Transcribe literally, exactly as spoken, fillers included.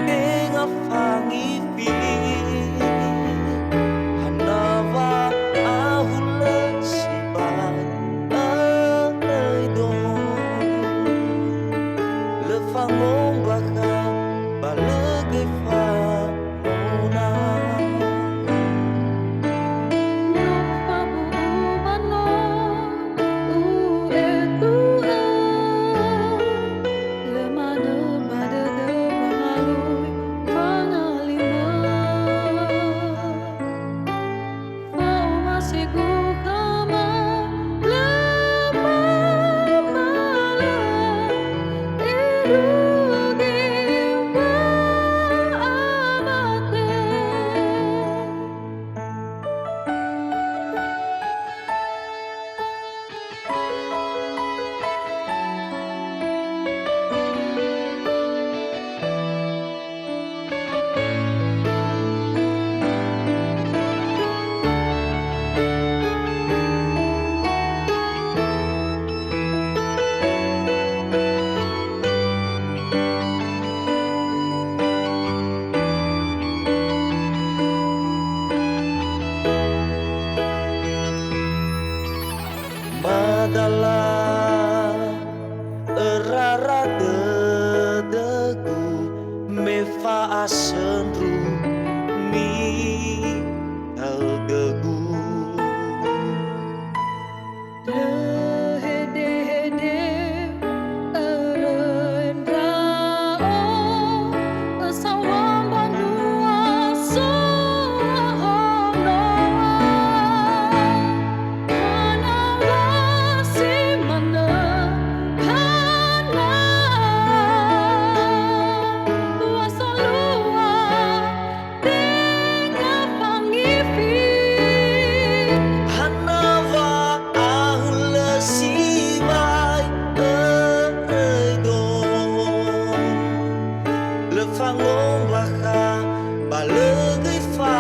Tenga fangifi, hana wa ahulö sibai öröido. Lö fangombakha ba lö göi famona. No fabu'u manö. U'etu'ö, lö manö ba dödö wangalui wangalimö. Fa'omasigu khöma, lö mamalö, irugi wa'amate. Ba dala örara dödögu me fa'asöndru nihaögögu. Lö hedehede öröi ndra'o, ösaŵa mbanua so'ahonoa. Hana wa si manö, hana wa salua, Tenga fangifi. Hana wa ahulö sibai öröido. Lö fangombakha ba lö göi fa